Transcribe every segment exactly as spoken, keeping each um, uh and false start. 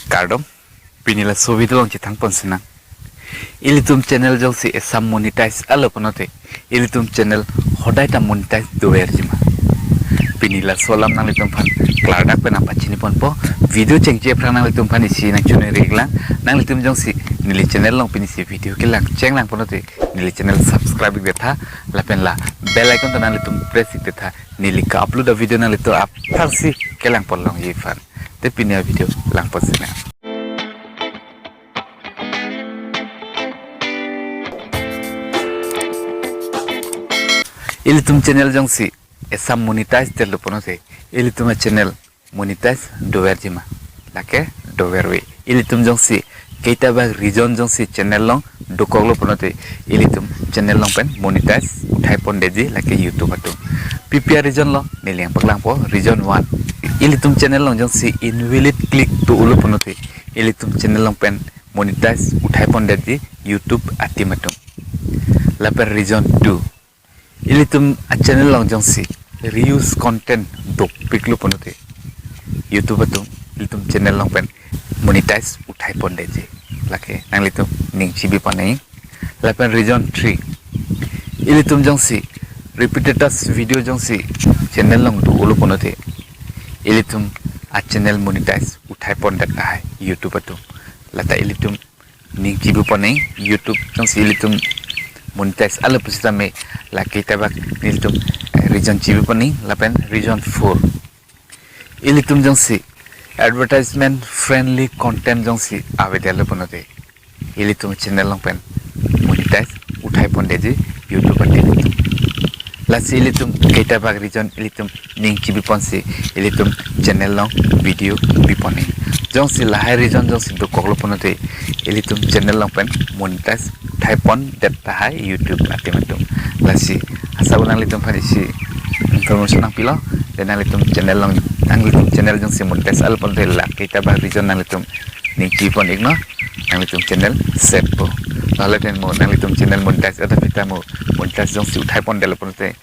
Kardom, pini laso video along chethang pon sinang. Ilitum channel jongsi esam monetize alo pulote, ilitum channel hodai ta monetize doverji ma? Pini laso alam nanglitum aphan klardak pen nangpachini ponpo. Video chengche aphrang nanglitum aphan isi nangchoningri lang. Nanglitum jongsi neli channel along pini isi video kelang chenglang pulote, neli channel subscribe ik detha, lapen la bell icon ta nanglitum press ik detha, neli ka-upload a-video nanglitum aphrangsi kelang pon longji aphan. Te pini a-video lang pon sinang. Ilitum channel jongsi esam monetize detlo pulote, ilitum a-channel monetize doverji ma? Lake doverve. Ilitum jongsi ketabak region jongsi channel along dokoklo pulote, ilitum channel along pen monetize uthai pondetji, lake YouTube atum. P P R region lo, neli nangpaklangpo, region one. Ilitum channel along jongsi invalid click do-olo pulote, ilitum channel along pen monetize uthai pondetji, YouTube a-team atum. Lapen region two, ilitum a-channel along jongsi reuse content dopiklo pulote, YouTube atum ilitum channel along pen monetize uthai pondetji. Lake nanglitum ning chibi pon nang. Lapen region three, ilitum jongsi repetitive video jongsi channel along do-olo pulote, ilitum a-channel monetize uthai pondet tahai YouTube atum. Lata ilitum ning chibi pon nang, YouTube jongsi ilitum monetize alo pusitame, lake ketabak nelitum, eh, region chibi pon nang. Lapen region four, ilitum jongsi advertisement friendly content jongsi avedetlo pulote, ilitum channel along pen monetize uthai pondetji, YouTube a-team atum. Lasi ilitum ketabak region ilitum ning chibi ponsi ilitum channel along video bi pon nang. Jongsi lahai region jongsi dokoklo pulote, ilitum channel along pen monetize uthai pondet tahai YouTube a-team atum. Lasi asap nanglitum aphan isi information nangpilo. Te nanglitum channel along, nanglitum channel jongsi monetize alo pulote, lake ketabak region nanglitum ning chibi pon iknon, nanglitum channel save po. Lahelo ten mo nanglitum channel monetize, ada pita mo monetize jongsi uthai pondetlo pulote,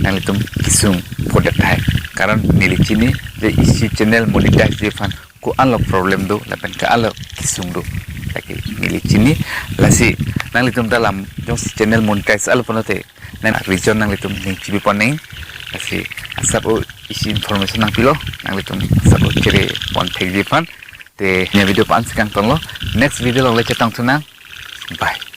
nanglitum kesung phodet tahai. Karon neli chini je isi channel monetize ji aphan ko-anlo problem do, lapen ko-anlo kesung do, lake neli chini. Lasi nanglitum ta lam jongsi channel monetize alo pulote, nang region nanglitum ning chibi pon nang. Lasi asap isi information nangpilo, nanglitum asap chere pon thekji aphan. Te pini a-video la-an si kangtonlo, next video along le chetong thunang. Bye.